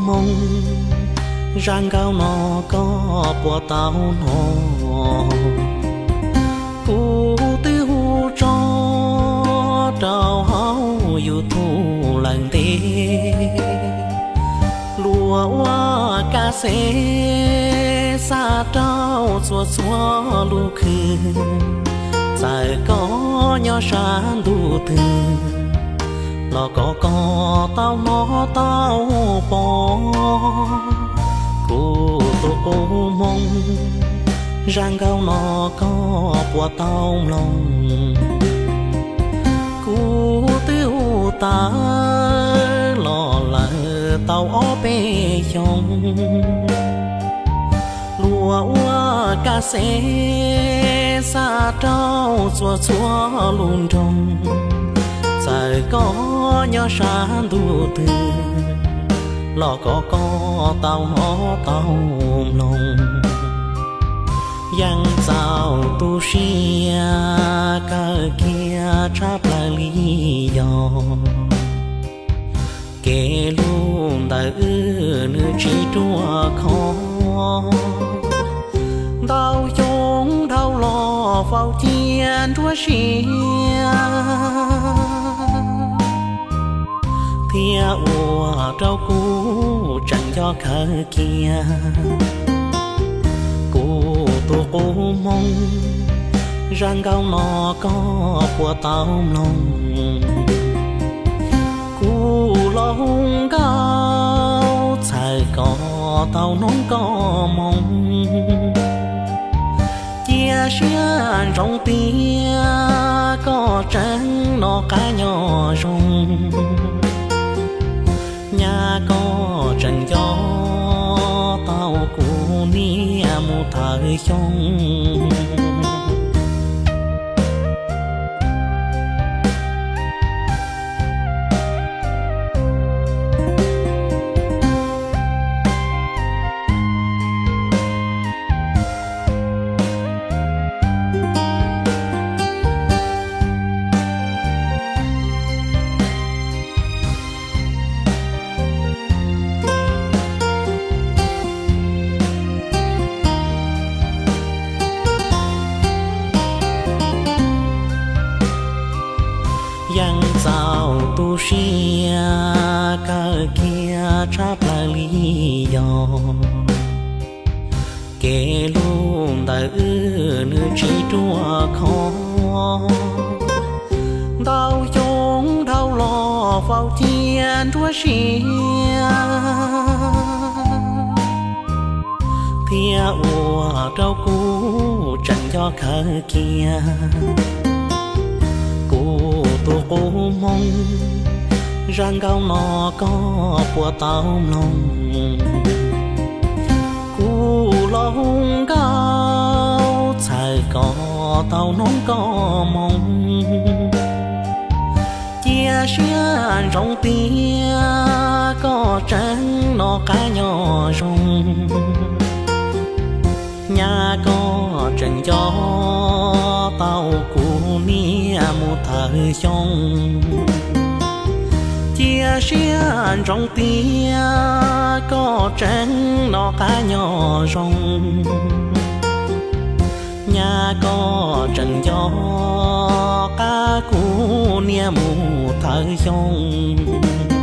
hmoov, zaj nkauj no koj puas tau hnov? Kuv twb hu tso rau hauv YouTube lawm ntev, luag ua kas xev xa rau txhua txhua lub khw. Txawm koj nyob sab ntuj twg los kom koj tau hnov tau pom. Kuv tus qub hmoov, zaj nkauj no koj puas tau mloog? Kuv twb hu tawv los lawm tau ob peb xyoos, luag ua kas xev xa rau txhua txhua lub nroog. Txawm koj nyob sab ntuj twg los kom koj tau hnov tau mloog. Yeej txaus tu siab kawg kiag tshaj plaws li yog kev hlub ntawm wb nws tsis ruaj khov. Ntau xyoo dhau los faus cia nruab siab, thiab ua rau kuv tseem nco kawg kiag. Kuv tus qub hmoov, zaj nkauj no koj puas tau mloog? Kuv los hu nkauj txhawm kom tau hnov koj moo, cia siab ntsoov tias koj tseem noj qab nyob zoo. Nyaj koj tseem nco tau kuv niam mus thawm xyoo. Yeej txaus tu siab kawg kiag tshaj plaws li yog kev hlub ntawm wb nws tsis ruaj khov. Ntau xyoo dhau los faus cia nruab siab, thiab ua rau kuv tseem nco kawg kiag. Kuv tus qub hmoov, zaj nkauj no koj puas tau mloog? Kuv los hu nkauj txhawm kom tau hnov koj moo, cia siab ntsoov tias koj tseem noj qab nyob zoo. Nyaj koj tseem nco tau kuv niam mus thawm xyoo, cia siab ntsoov tias koj tseem noj qab nyob zoo. Nyaj koj tseem nco qab kuv niam mus thawm xyoo.